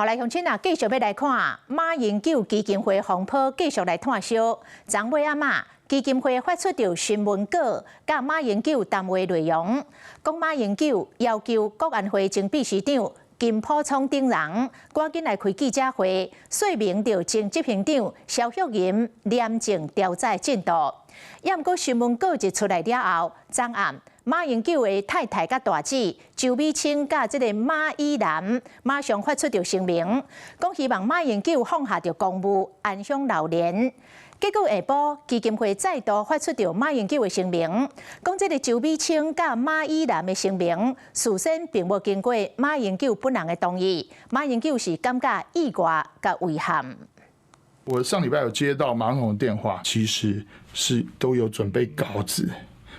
好來，鄉親啊，繼續欲來看馬英九基金會風波繼續來炭燒。昨尾暗仔，基金會發出著新聞稿，佮馬英九談話內容，講馬英九要求國安會前秘書長金溥聰等人趕緊來開記者會，說明著前執行長蕭旭吟廉政調查進度。也毋過新聞稿一出來了後，昨暗馬英九的太太佮大姊周美青佮這個馬以南馬上發出著聲明，講希望馬英九放下著公務，安享老年。結果下晡基金會再度發出著馬英九的聲明，講這個周美青佮馬以南的聲明，事先並無經過馬英九本人的同意，馬英九是感覺意外佮遺憾。我上禮拜有接到馬總的電話，其實是都有準備稿子，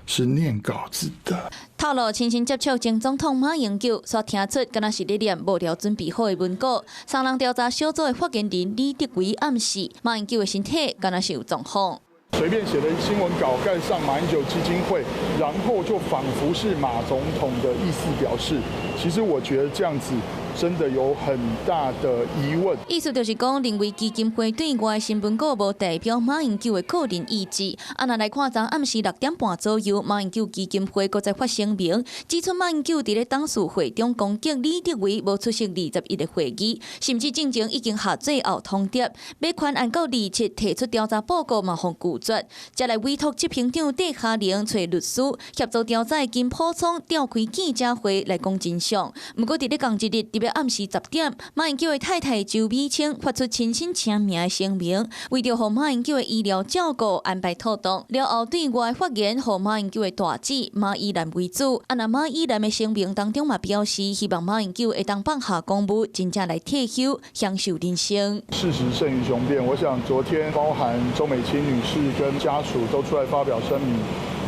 是念稿子的。透露親身接觸前總統馬英九，煞聽出敢若是咧念幕僚準備好的文稿。三人調查小組的發言人李德維暗示，馬英九的身體敢若是有狀況。隨便寫的新聞稿蓋上馬英九基金會，然後就仿佛是馬總統的意思表示。其實我覺得這樣子真的有很大的疑問。意思就是講，認為基金會對外新聞稿無代表馬英九的個人意志。啊，若來看，昨暗時6點半左右，馬英九基金會閣再發聲明，指出馬英九佇咧董事會中攻擊李德維無出席21個會議，甚至進前已經下最後通牒，欲寬限到27提出調查報告嘛，予拒絕，才來委託執行長戴嘉玲揣律師協助調查金溥聰召開記者會來講真相。毋過佇咧仝一日，佇咧暗時10點，馬英九的太太周美青發出親身簽名的聲明，為著予馬英九的醫療照顧安排妥當，了後對外發言，予馬英九的大姊馬以南為主。啊，若馬以南的聲明當中嘛表示，希望馬英九會當放下公務，真正來退休，享受人生。事實勝於雄辯，我想昨天包含周美青女士跟家屬都出來發表聲明，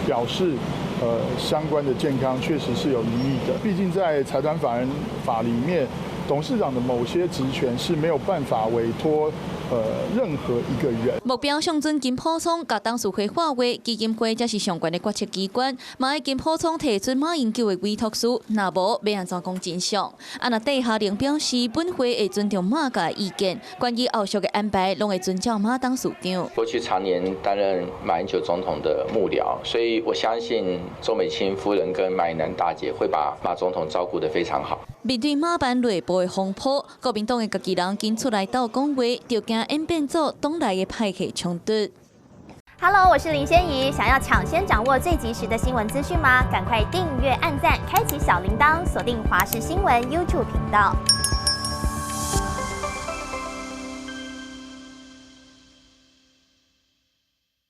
表示，相關的健康確實是有疑義的。畢竟在財團法人法裡面，董事長的某些職權是沒有辦法委託任何一個人。目標向準金溥聰佮董事會發話，基金會才是上懸的決策機關，嘛愛金溥聰提出馬英九的委託書，若無欲按怎講真相？啊，若戴嘉玲表示，本會會尊重馬家意見，關於後續的安排，攏會遵照馬董事長。過去常年擔任馬英九總統的幕僚，所以我相信周美青夫人跟馬以南大姐會把馬總統照顧得非常好。面對馬辦內部的風波，國民黨的家己人緊出來鬥講話，就驚演變做黨內的派系衝突。 Hello，我是林仙怡，想要搶先掌握最及時的新聞資訊嗎？趕快訂閱、按讚、開啟小鈴鐺，鎖定華視新聞 YouTube 頻道。